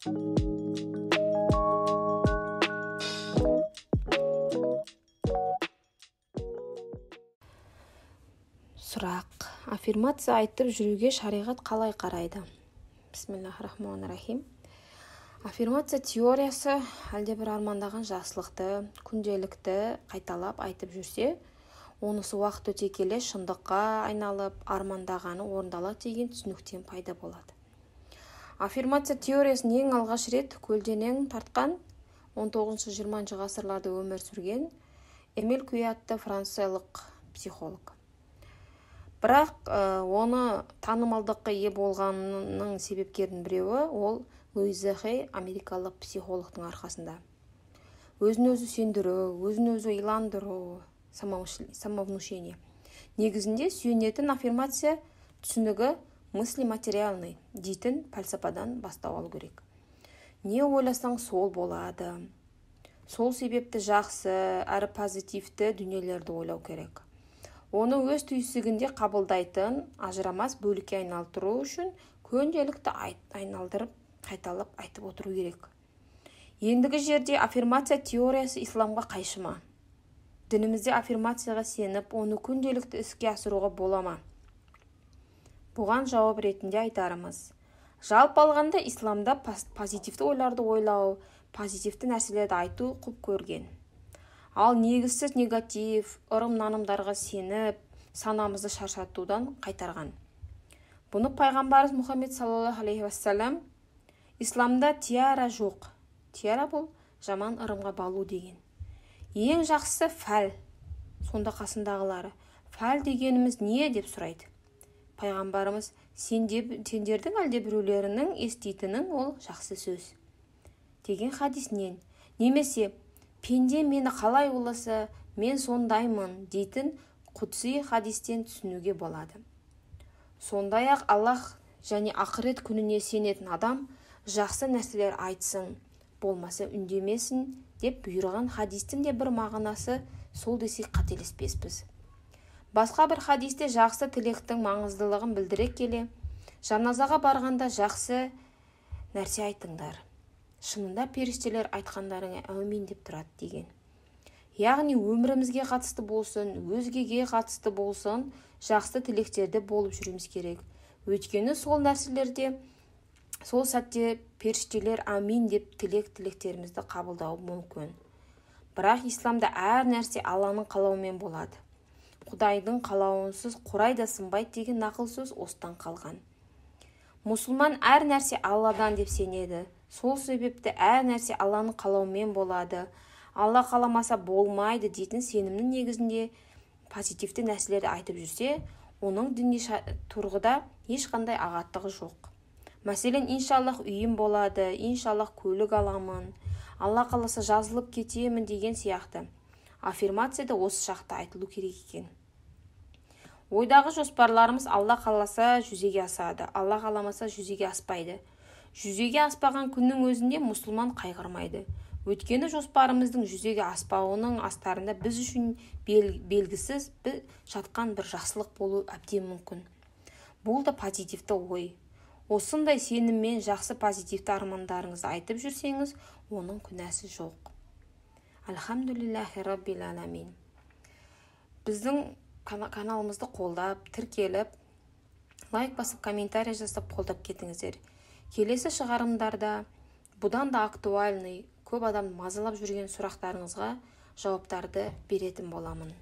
Сұрақ. Аффирмация айтып жүруге шариғат қалай қарайды? Бисмиллахиррахманиррахим. Аффирмация теориясы әлде бір армандаған жақсылықты, күнделікті қайталап айтып жүрсе, онысы уақыт өте келе шындыққа айналып, армандағаны орындалады деген түсініктен пайда болады. Аффирмация теориясын ең алғаш рет көлденең тартқан 19-20 ғасырларда өмір сүрген Эмиль Кюи атты франциялық психолог. Бірақ оны танымалдыққа ие болғанының себепкерінің біреуі ол Луиза Хей америкалық психологтың арқасында. Өзін-өзі сендіру, өзін-өзі иландыру, самовнушение. Негізінде сүйенетін аффирмация түсінігі мысли материальный дейтін пәлсападан бастау алу керек. Не ойласаң сол болады. Сол себепті жақсы, әрі позитивті дүниелерді ойлау керек. Оны өз түйсігінде қабылдайтын ажырамас бөлікке айналдыру үшін күнделікті айналдырып, қайталап айтып отыру керек. Ендігі жерде аффирмация теориясы исламға қайшы ма? Дінімізде аффирмацияға сеніп, оны күнделікті іске асыруға бола ма? Бұған жауап ретінде айтарымыз. Жалпы алғанда исламда позитивті ойларды ойлау, позитивті нәрселерді айту құп көрген. Ал негізсіз негатив, ырым-нанымдарға сеніп, санамызды шаршатудан қайтарған. Бұны пайғамбарымыз Мұхаммед саллаллаху алейхи уассалам исламда тиара жоқ. Тиара бұл жаман ырымға балу деген. Ең жақсысы фәл. Сонда қасындағылары фәл дегеніміз не деп сұрайды. Пайғамбарымыз сендердің әлде біреулерінің еститінің ол жақсы сөз деген хадисінен, немесе пенде мені қалай ойласа, мен сондаймын дейтін құдси хадистен түсінуге болады. Сондай-ақ Аллах және ақырет күніне сенетін адам жақсы нәрселер айтсын, болмаса үндемесін деп бұйырған хадистің де бір мағынасы сол десек қателеспеспіз. Басқа бір хадисте жақсы тілектің маңыздылығын білдіре келе, жаназаға барғанда жақсы нәрсе айтыңдар. Шынында періштелер айтқандарыңа әумин деп тұрады деген. Яғни өмірімізге қатысты болсын, өзгеге қатысты болсын, жақсы тілектерде болып жүруіміз керек. Өйткені сол нәрселерде, сол сәтте періштелер әмин деп тілектерімізді қабылдауы мүмкін. Бірақ исламда әр нәрсе Алланың қалауымен болады. Құдайдың қалауынсыз қурай да сынбайды деген нақыл сөз осыдан қалған. Мұсылман әр нәрсе Алладан деп сенеді. Сол себепті әр нәрсе Алланың қалауымен болады. Алла қаламаса болмайды дейтін сенімнің негізінде позитивті нәрселерді айтып жүрсе, оның діни тұрғыда ешқандай ағаттығы жоқ. Мәселен, иншаллах үйім болады, иншаллах көлік аламын, Алла қаласа жазылып кетемін деген сияқты. Аффирмация да осы шақта айтылу керек екен. Ойдағы жоспарларымыз Алла қаласа жүзеге асады, Алла қаламаса жүзеге аспайды. Жүзеге аспаған күннің өзінде мұсылман қайғырмайды. Өйткені жоспарымыздың жүзеге аспауының астарында біз үшін белгісіз жатқан бір жақсылық болуы әбден мүмкін. Бұл да позитивті ой. Осындай сеніммен жақсы позитивті армандарыңызды айтып жүрсеңіз, оның күнәсі жоқ. Альхамдулиллахи раббил аламин. Біздің каналымызды қолдап, тіркеліп, лайк басып, комментарий жасап қолдап кетіңіздер. Келесі шығарымдарда бұдан да актуальный, көп адам мазалап жүрген сұрақтарыңызға жауаптарды беретін боламын.